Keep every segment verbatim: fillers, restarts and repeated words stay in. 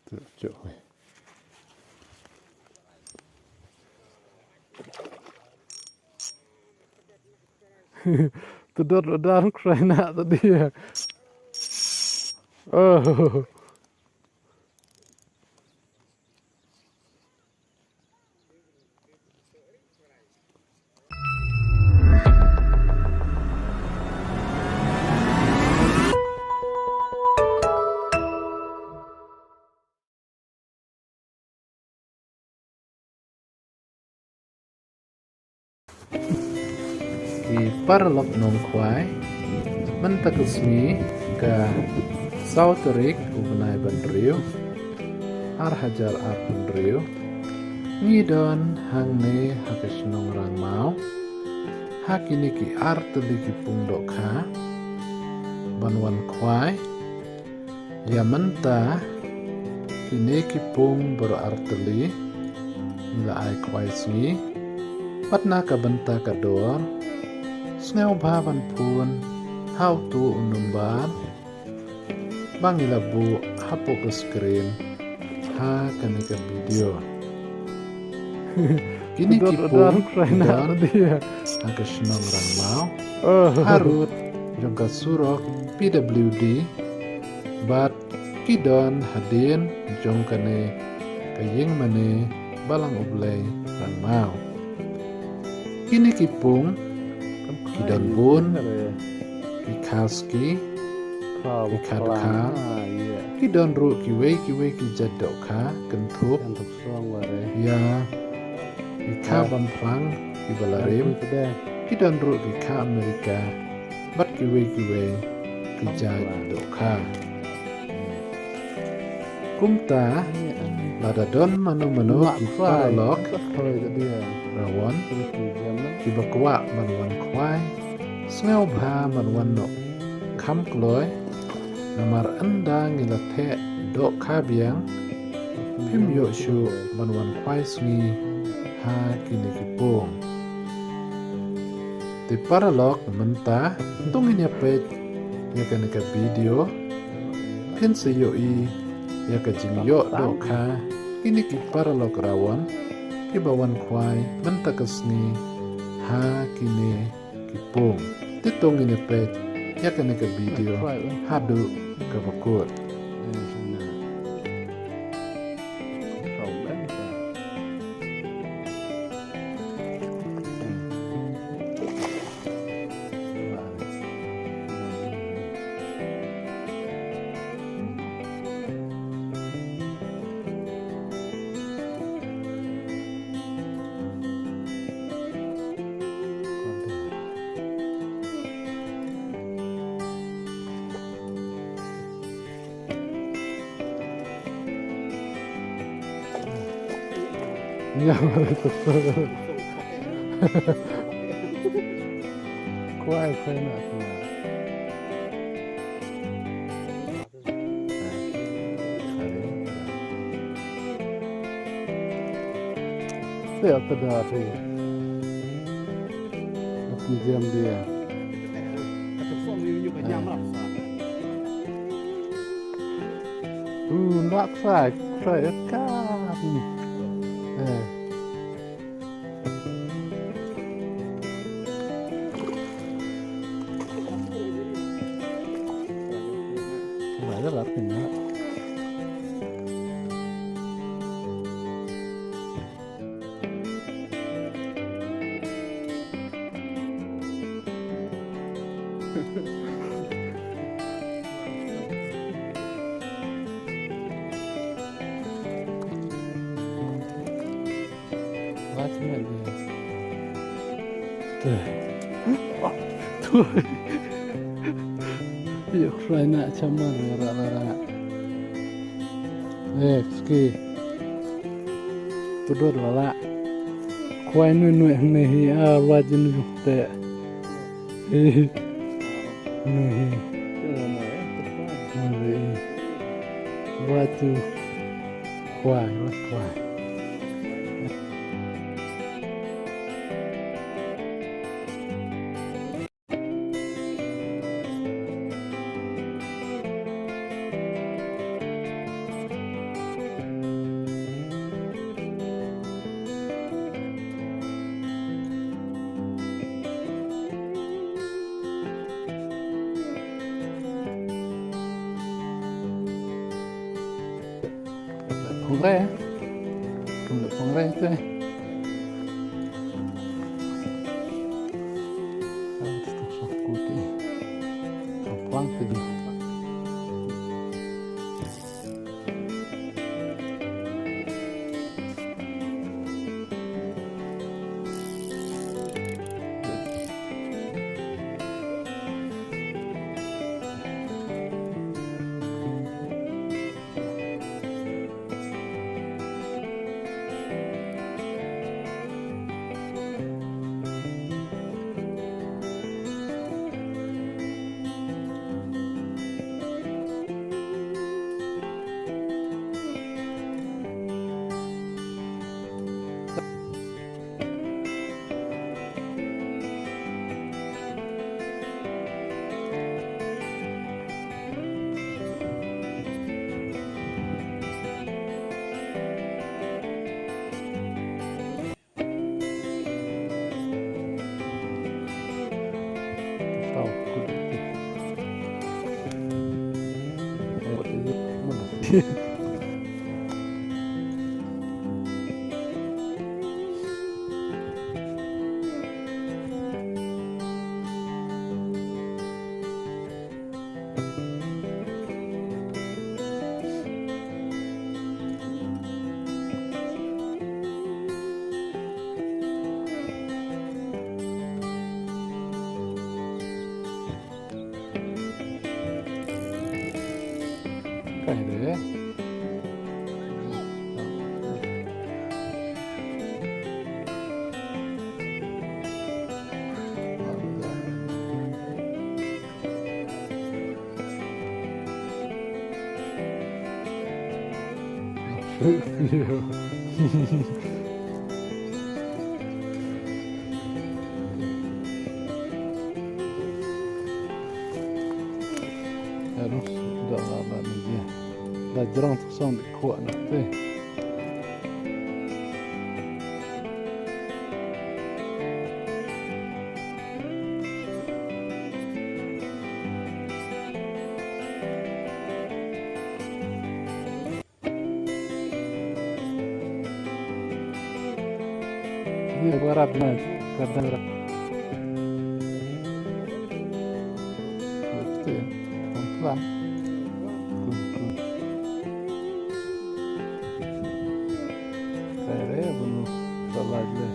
Te dot da ukraina ta dia. Oh. Ki paralok nongkhwai, mynta ka sngi ka saw tarik u bnai ba hynriew, ar hajar arphew hynriew, ngi don hangne ha ka shnong Rangmaw ha kine ki ar tylli ki pung dohkha ban wan khwai. Ïa mynta kine ki pung baroh ar tylli ngi la ai khwai sngi, bad na ka bynta ka dor, sngewbha ban phone ha uto u nombar ba ngi la buh hapoh ka screen ha kane ka video. Kine ki pung ki don ha ka shnong Rangmaw, harud jong ka surok P W D, bad ki don hadien jong kane ka ïing mane Balang U Blei Rangmaw. Kine ki pung ki don bun, ki khaski, ki khadkha, ki don ruh kiwei kiwei ki jait dohkha kynthup ïa ki kha bamphlang, ki ba la rim, ki don ruh ki kha Amerika bad kiwei kiwei ki jait dohkha. Kumta lada don mano mano ki paralok Rawon kiba kwah ban wan khwai, sngewbha ban wan noh kham kloi, namar ynda ngi la theh dohkha biang, phim ïoh shuh ban wan khwai sngi ha kine ki pung. Te paralok, mynta to ngin ïa peit ïa kane ka video, phin sa ïohi ïa ka jingïoh dohkha kine ki paralok Rawon kiba wan khwai mynta ka sngi ha kine ki pung. Te to ngin ïa peit ïa kane ka video haduh kaba kut. Kwai, kwai na, kwai na. Te ata da te. Ata jam dia. U nak sai, sai ka. Eh. Ïa khraina chamar ra ra ra. Eh, ski. Tudor lala. Kwai nu nu ne hi a wa jin nu te. Hi. Nu hi. Nu hi. Wa tu. Kwai, wa kwai. Pangre. Pangre, pangre te. Ah, tu tu tu. Pang te di. Harus da la la ni je. Da jrong tu song di kuat nak te. Ini gua rap mas, kadang rap. Oke, pelan. Kun, kun. Kare bunu salah je.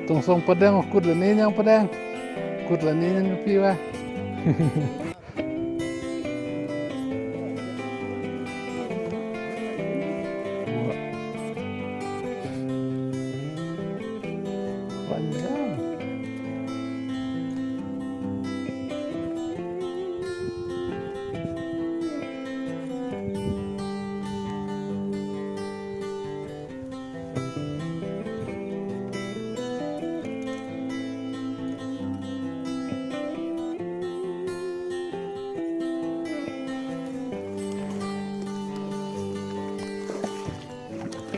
Tong song padang, kut lane nyang padang. Kut lane nyang pi wa.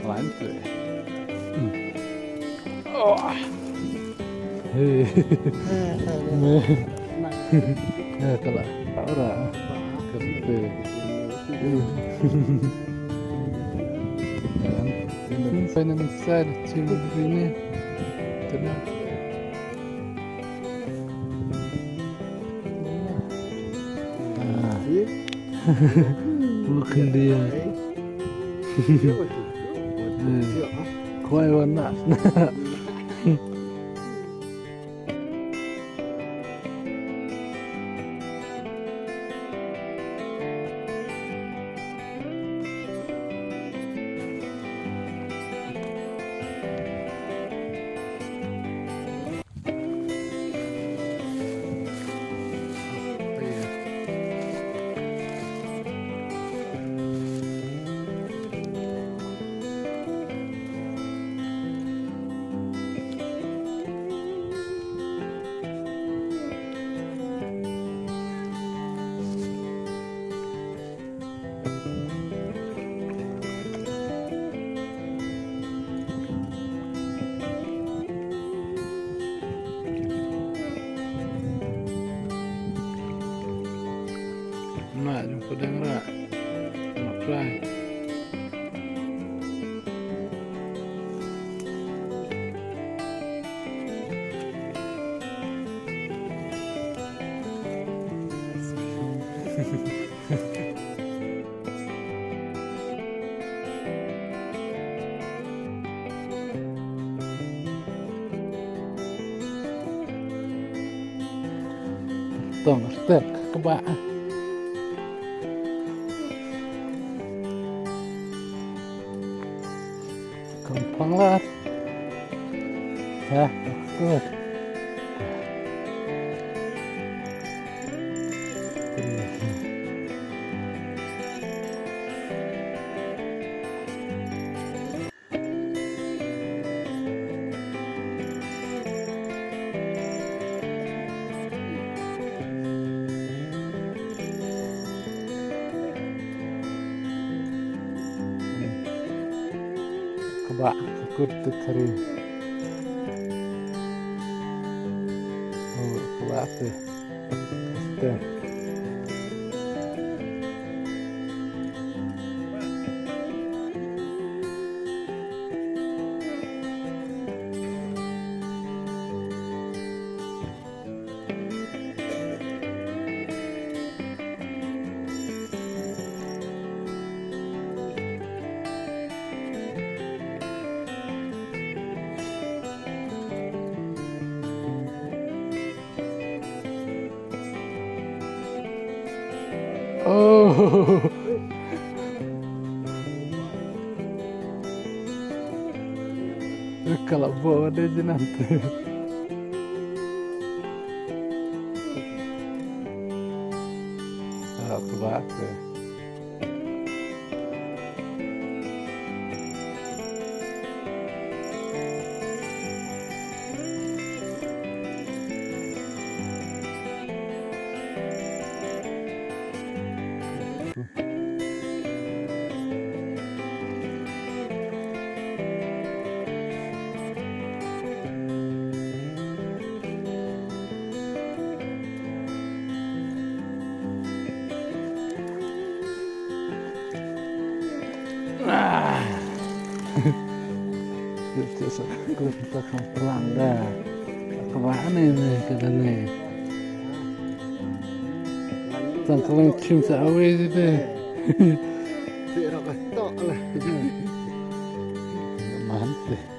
Lanjut. Hmm. Oh. Hei. Hei, kala. Ora. Kerte. Ini, ini saya ni. Tenang. Ah. Bukan dia. Khwai wan na. Na jong pdeng ra. Na prai. Tong stek kba. Kampang lar. Ha, good. Kaba kut te kari. Oh, kaba te. Te. Oh. Ka la bor de jinan te. Ah, ka ba te. Ah. Kita sa, kita sa kam pelang dah. Kaba ne ne, kaba ne. Tang kelang chim sa awei sih deh. Tidak ada tok lah. Mantap.